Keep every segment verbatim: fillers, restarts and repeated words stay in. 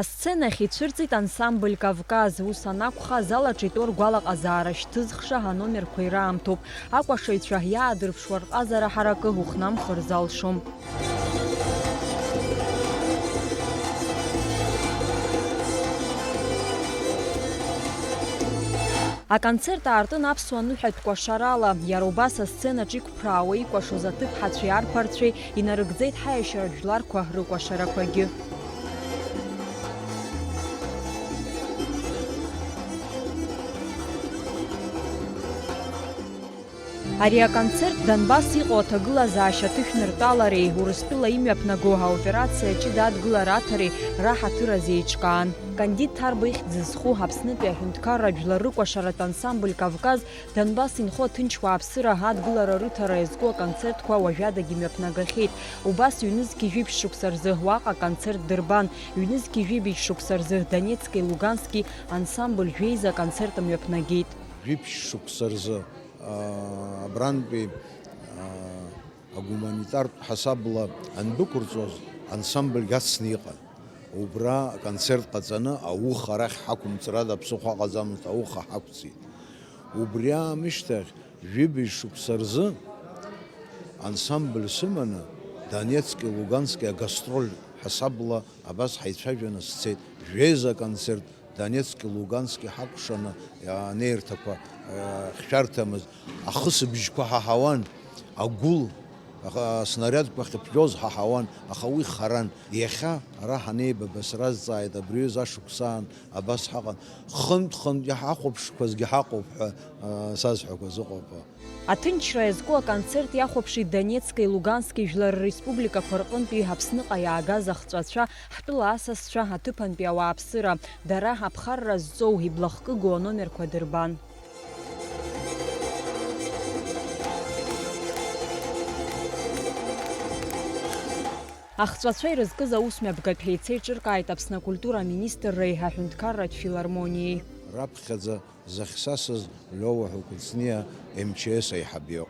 Асценахь ицәырҵит ансамбль Кавказ, ус анакәха, азал аҿы итәоу ргәалаҟазаара шьҭызхша аномерқәа ираамҭоуп. Акәашаҩцәа иаадырԥшуа рҟазара ҳаракы ухнамхыр залшом. Аконцерт аартын аԥсуа ныҳәатә кәашарала, иара убас асценаҿ иқәԥраауа икәашоз аҭыԥҳацәеи арԥарцәеи инарыгӡеит ҳаиашьаратә жәларқәа рыкәашарақәагьы. Ари аконцерт Донбасс иҟоу аҭагылазаашьа аҭышәныртәалареи Урыстәыла имҩаԥнаго аоперациа ҷыда адгылара аҭареи раҳаҭыр азеиҿкаан. Кандид Ҭарба ихьӡ зху Аԥснытәи аҳәынҭқарра жәлар рыкәашаратә ансамбль Кавказ Донбасс инхо аҭынч уааԥсыра адгылара рыҭара иазку аконцертқәа уажәадагьы мҩаԥнагахьеит. Убас ҩнызқьи жәибжь шықәса рзы уаҟа аконцерт дырбан, ҩнызқьи жәибжь шықәса рзы Донецки Лугански ансамбль жәеиза аконцерт мҩаԥнагеит. Жәибжь шықәса рзы, аа, абрантәи, аа, агуманитартә ҳасабла андәықәырҵоз, ансамбльгьы ацны иҟан. Убра аконцерт ҟаҵаны, ауха арахь ҳақәымҵрада ԥсыхәа ҟаӡамызт, ауха ҳақәҵит. Убри аамышьҭахь, жәибжь шықәса рзы ансамбль сыманы, Донецки Лугански агастроль ҳасабла абас ҳаицәажәаны сцеит. Жәеиза аконцерт, Донецки, Лугански ҳакәшаны, анеирҭақәа, э, хьшәарҭамыз, ахысыбжьқәа ҳаҳауан, агәыл, аха, аснариадқәа ахьыԥжәоз ҳаҳауан, аха уи харан. Иахьа ара ҳанеибаба сразҵааит, абри ҩыза ашықәсаан абас ҳаҟан. Хынтә-хынтә иҳахәаԥшқәазгьы ҳаҟоуп ҳәа, э, сазҳәақәаз ыҟоуп. Аҭынчра иазку аконцерт иахәаԥшит Донецки Лугански жәлар республикақәа рҟынтәи Аԥсныҟа иаагаз ахҵәацәа, ҳтәыла асасцәа, аҭыԥантәи ауааԥсыра. Дара аԥхарра зҵоу иблахкыгоу аномерқәа дырбан. Ахҵәацәа ирызкыз аусмҩаԥгатә еицеиҿыркааит Аԥсны акультура аминистрреи аҳәынҭқарратә филармониеи. Раԥхьаӡа зыхьсасыз Леуа ҳәа Кәыҵниа М Ч С аиҳаб иоуп.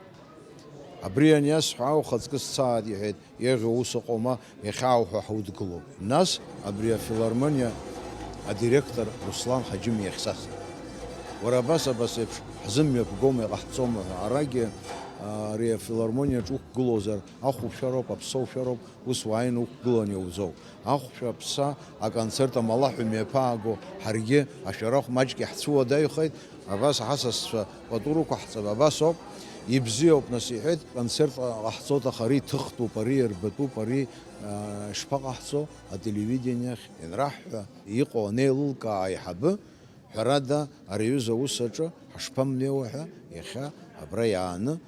Абри аниасҳәа, ауха аҵкы сцааит, иҳәеит, еиӷьу аус ыҟоума, иахьаауҳәо ҳудгылоуп. Нас абри афилармониа адиректор Руслан Ҳаџьым иахьсасит. Уара абас, абас еиԥш ҳзымҩаԥгома, иҟаҳҵома ҳәа, арагьы, а, ари афилармониаҿ уқәгылозар, ахәшәароуп, аԥсоушәароуп, ус уааины уқәгылан иауӡоу. Ахәшә аԥса аконцерт амалаҳәа мҩаԥааго, ҳаргьы ашәарахә маҷк иаҳцәуадаҩхеит, абас ҳасасцәа пату рықәаҳҵап, абас ауп, ибзиоуп, нас, иҳәеит, концерт ҟаҳҵоит, аха ари ҭыхтәуп, ари иарбатәуп, ари, аа, шԥаҟаҳҵо, ателевидениахь ианраҳҳәа, иҟоу анеилылкаа аиҳабы, ҳәарада, ари аҩыза аус аҿы ҳашԥамнеиуа ҳәа, иахьа абра иааны, аа,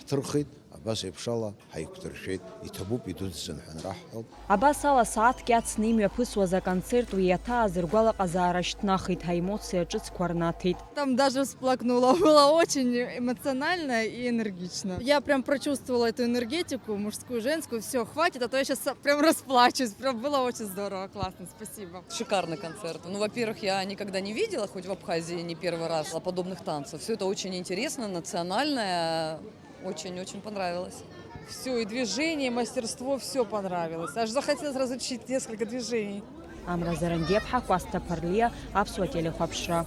ҳҭырхит, абас еиԥш ала ҳаиқәдыршәеит, иҭабуп, идуӡӡан ҳәа анраҳҳәалак. Абас ала сааҭк иацны имҩаԥысуаз аконцерт уи иаҭааз ргәалаҟазаара шьҭнахит, аемоциа ҿыцқәа рнаҭеит. Там даже всплакнула. Было очень эмоционально и энергично. Я прям прочувствовала эту энергетику мужскую, женскую. Всё, хватит, а то я щас прям расплачусь. Прям было очень здорово, классно. Спасибо. Шикарный концерт. Ну, во-первых, я никогда не видела, хоть в Абхазии не первый раз, подобных танцев. Всё это очень интересно, национальное. Очень-очень понравилось. Всё, и движение, и мастерство, всё понравилось. Аж захотелось разучить несколько движений. Амра Зарандиаԥҳа, Кәасҭа Ԥарлиа, Аԥсуа телехәаԥшра.